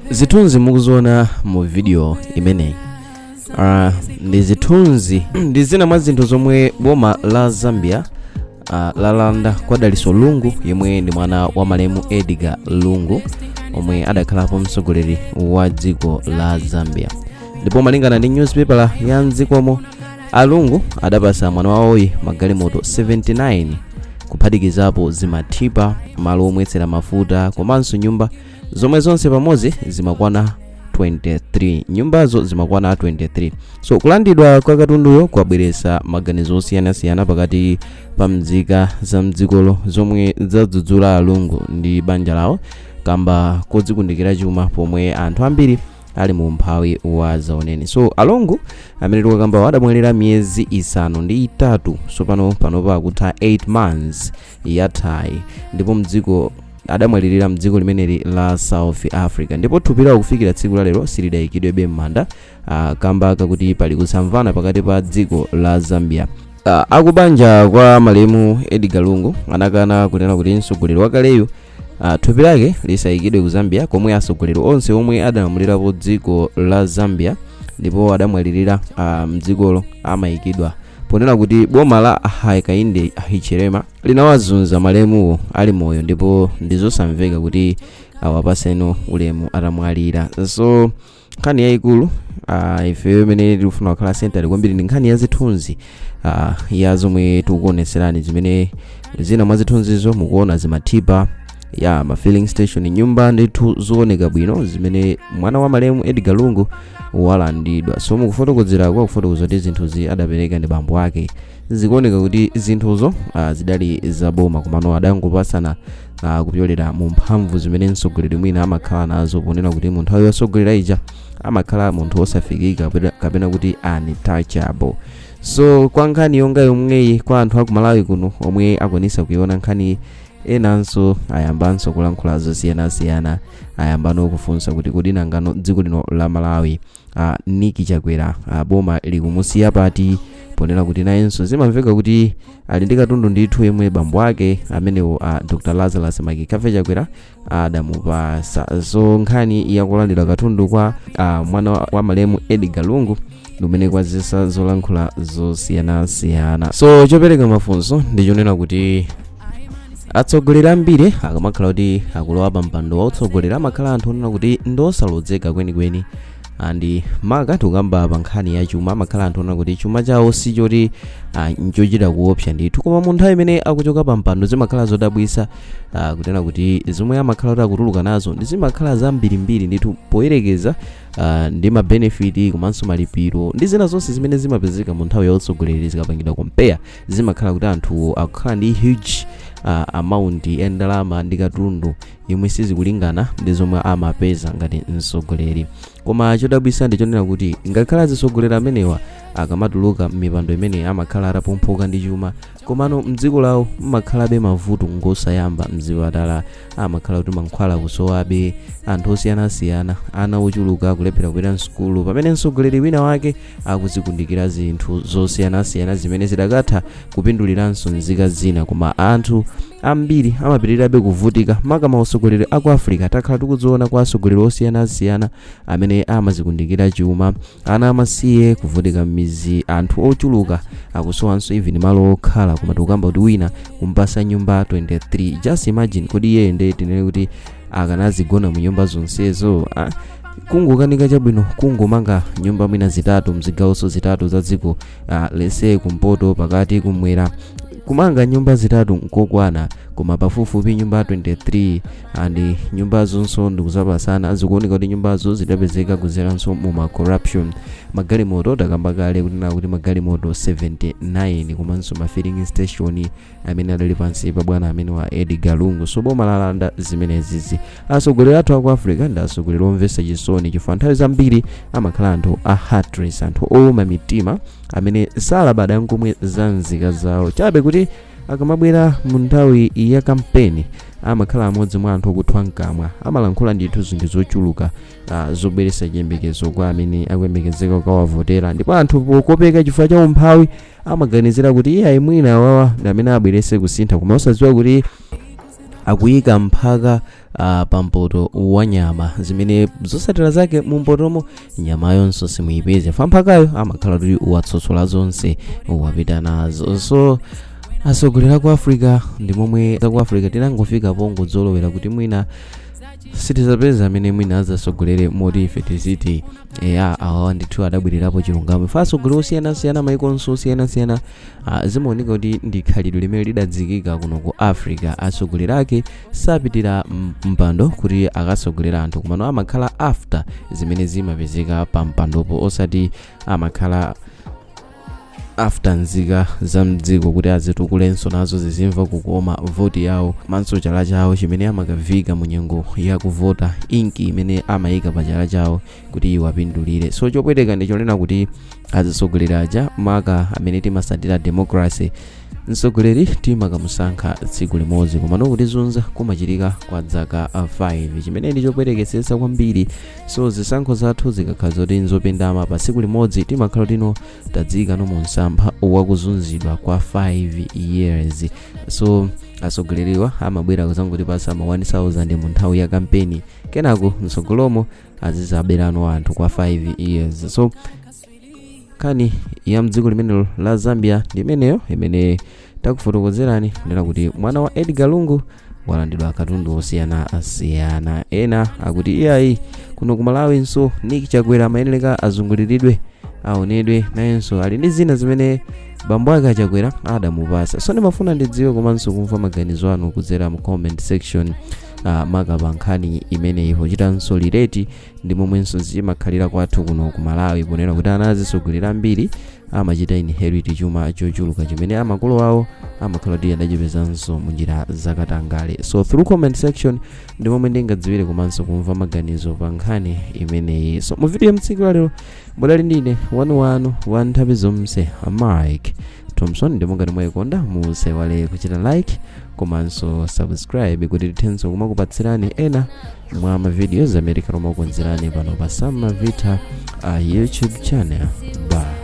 Zithunzi mukuziona mu video imeneyi ndi zithunzi ndi zina mwa zinthu zomwe boma la Zambia lalanda kwa Daliso Lungu, yemwe ndi mwana wa malemu Edgar Lungu omwe adakhalapo mtsogoleri wa dziko la Zambia. Ndipo malingana ndi newspaper ya mdzikomo, alungu adapasa mwana wawoyi magalimoto 79, kuphatikizapo zimathipa, malo omwetsera mafuta komanso nyumba, zomwe zonse pamodzi zimakwana 23. Nyumbazo zimakwana 23. So kulandidwa kwa katunduyo kwabweretsa maganizo osiyanasiyana pakati pa mzika za mdzikolo, zomwe zadzudzula alungu ndi banja lawo kamba kodzikundikira chuma pomwe anthu ambiri ali mu umphawi wa zaoneni. So alungu amene tikukambawo adamwalira miyezi 8 sopano, panopa akutha 8 months yathayi, ndipo mdziko adamwalirira mdziko limeneli la South Africa. Ndipo thupi lawo kufikira tsiku la lero silidayikidwebe m'manda, kamba kakuti pali kusamvana pakati pa dziko la Zambia. Akubanja kwa malemu Edgar Lungu anakana kunena kuti mtsogoleri wakaleyu thupi lake lisayikidwe ku Zambia, komwe atsogoleri onse omwe adalamulirapo dziko la Zambia ndipo adamwalirira mdzikolo amayikidwa, ponena kuti boma la Hakainde Hichilema linawazunza malemuwo ali moyo ndipo ndizosamveka kuti awapaseno ulemu atamwalira. So nkhani yayikulu ifeyo imene tikufuna kukhala centered kwambiri ndi nkhani ya zithunzi ya zomwe tikukuoneserani, zimene zina mwa zithunzizo mukuona zimathipa ya ma filling station, nyumba ndithu zooneka bwino zimene mwana wa malemu Edgar Lungu walandidwa. So mukufotokozera kwa kufotokoza kuti zinthuzi adapereka ndi bambo ake, zikuoneka kuti zinthuzo zidali zaboma, komano adangopasana kupyolera mu mphamvu zimene mtsogoleri mwina amakhala nazo, ponena kuti munthu ayo yotsogolera ija amakhala munthu osafikika kapena kuti untouchable. So kwa nkhani yonga yomweyi, kwa anthu aku Malawi kuno omwe akwanisa kuiona nkhani, enanso ayambanso kulankhula zosiyanasiyana, ayambano kufunsa kuti kodi nangano dziko lino la Malawi, Niki Chakwera, boma likumusiya pati, ponena kuti nayenso zimamveka kuti ali ndi katundu ndithu yemwe bambo ake amenewo, Dr Lazarus Makikafe Chakwera, adamupasa. So nkhani yakulandira katundu kwa mwana wa malemu Edgar Lungu lumene kwazisa zolankhula zosiyanasiyana. So chopereka mafunso ndichonena kuti atsogoleri ambiri akamakhala kuti akulowa pa mpando wa utsogoleri, amakhala anthu onena kuti ndosalodzeka kwenikweni, and maka tikukamba pa nkhani ya chuma, amakhala anthu onena kuti chuma chawo sichoti nchochita kuopsa ndithu. Koma mu nthawi imene akuchoka pa mpando, zimakhala zodabwisa kunena kuti zomwe amakhala kuti akutuluka nazo ndi zimakhala zambirimbiri ndithu poyerekeza ndi ma benefit komanso malipiro ndi zina zonse zimene zimapezeka mu nthawi ya utsogoleri. Zikapangidwa compare, zimakhala kuti anthu akukhala ndi huge amount ya ndalama ndi katundu yomwe sizikulingana ndi zomwe amapeza ngati mtsogoleri. Koma chodabwisa ndi chonena kuti ngakhale azitsogoleri amenewa akamatuluka m'mipando imene amakhala atapumphuka ndi chuma, komano mdziko lawo mmakhalabe mavuto ngosayamba. Mzipatala amakhala kuti mankhwala kusowabe, anthu osiyanasiyana, ana ochuluka akulephera kupita msukulu, pamene mtsogoleri wina wake akuzikundikira zinthu zosiyanasiyana zimene zidakatha kupinduliranso nzika zina, koma anthu ambiri amapitirirabe kuvutika. Maka mautsogoleri aku Africa, takhala tikudziona kwa atsogoleri osiyanasiyana amene amazikundikira chuma, ana amasiye kuvutika m'mizi, anthu ochuluka akusowanso even malo okhala, koma tikukamba kuti wina kumpasa nyumba 23. Just imagine, kodi iye nde tinene kuti akanazigona mu nyumba zonsezo? Ah, kungokanika chabwino kungomanga nyumba mwina zitatu mzigawonso zitatu za dziko, lese kumpoto, pakati, kumwera, kumanga nyumba zitatu nkokwana, koma pafupifupi nyumba 23, and nyumba zonso ndikuzapasana. Zikuoneka kuti nyumbazo zidapezeka kuzeranso mu ma corruption. Magalimoto takamba kale kunena kuti magalimoto 79 komanso ma filling station amene adali pansi pa bwana amene wa Edgar Lungu. So boma lalanda zimenezizi. Atsogoleri athu aku Africa ndi atsogoleri omvetsa chisoni, chifukwa nthawi zambiri amakhala anthu a heartless, anthu owuma mitima amene salabada nkomwe za nzika zawo. Chabe kuti akamabwera mu nthawi ya kampeni, amakhala amodzi mwa anthu okuthwa mkamwa, amalankhula ndithu zinthu zochuluka zobweretsa chiyembekezo kwa amene akuyembekezeka kukawavotera. Ndipo anthu pokopeka chifukwa cha umphawi amaganizira kuti iye ayi, mwina awawa ndi amene abweretse kusintha, koma osadziwa kuti Akuyika mphaka pa mpoto wa nyama, zimene zotsatira zake mumpotomo nyamayonso simuyipeze, fa mphakayo amakhala kuti watsotsola zonse, wapita nazo. So atsogoleri ku Africa, ndi momwe ku Africa tinangofika pongodzolowera kuti mwina sitizapeza amene mwina adzasogolere moti ife tiziti eya, awawa ndithu adabwererapo chilungamo. Ife atsogoleri osiyanasiyana, maikonso osiyanasiyana, zimaoneka kuti ndi khalidwe limene lidadzikika kuno ku Africa. Atsogoleri ake sapitira mpando kuti akasogolera anthu, komano amakhala after zimene zimapezeka pa mpandopo, osati amakhala after nzika za mdziko kuti azitukulenso nazo, zizimva kukoma voti yawo, manso chala chawo chimene amakavika mu nyengo yakuvota, inki imene amayika pa chala chawo kuti iwapindulire. So chopweteka ndi chonena kuti azitsogoleri aja, maka amene timasatira democracy, mtsogoleri timakamusankha tsiku limodzi, komano kutizunza kumachitika kwa zaka 5, chimene ndi chopweteketsetsa kwambiri. So zisankho zathu zikakhala zoti nzopindama pa tsiku limodzi, timakhala tino tadziyika mu msampha wakuzunzidwa kwa 5 years. So atsogoleriwa amabwera kuzangotipasa ma 1000 mu nthawi ya kampeni, kenako mtsogolomo azizaberano anthu kwa 5 years. So nkhani ya mdziko limenelo la Zambia ndi imeneyo imene takufotokozerani, kunena kuti mwana wa Edgar Lungu walandidwa katundu osiyanasiyana. Ena akuti iyayi, kuno ku Malawinso Nick Chakwera amayenera azunguliridwe, aonedwe, nayenso ali ndi zina zimene bambo ake aChakwera adamupasa. So ndimafuna ndidziwe komanso kumva maganizo anu kudzera mu comment section, maka pa nkhani imeneyi, pochitanso relate ndi momwenso zimakhalira kwathu kuno ku Malawi, ponena kuti ana azisogolera ambiri amachita inherit chuma chochuluka chimene amakolo awo amakhala kuti adachipezanso munjira zakatangale. So through comment section ndi momwe ndingadziwire komanso kumva maganizo pa nkhani imeneyi. So mu video mtsiku lalero mudali ndine wanuwanu wa nthawi zonse, Mike Thompson. Ndimo ngati mwayikonda, musaiwale kuchita like komanso subscribe kuti tithenso kumakupatsirani ena mwa mavideos amene tikhala kumakukonzerani pano pa Sam Mavita YouTube channel. Bye.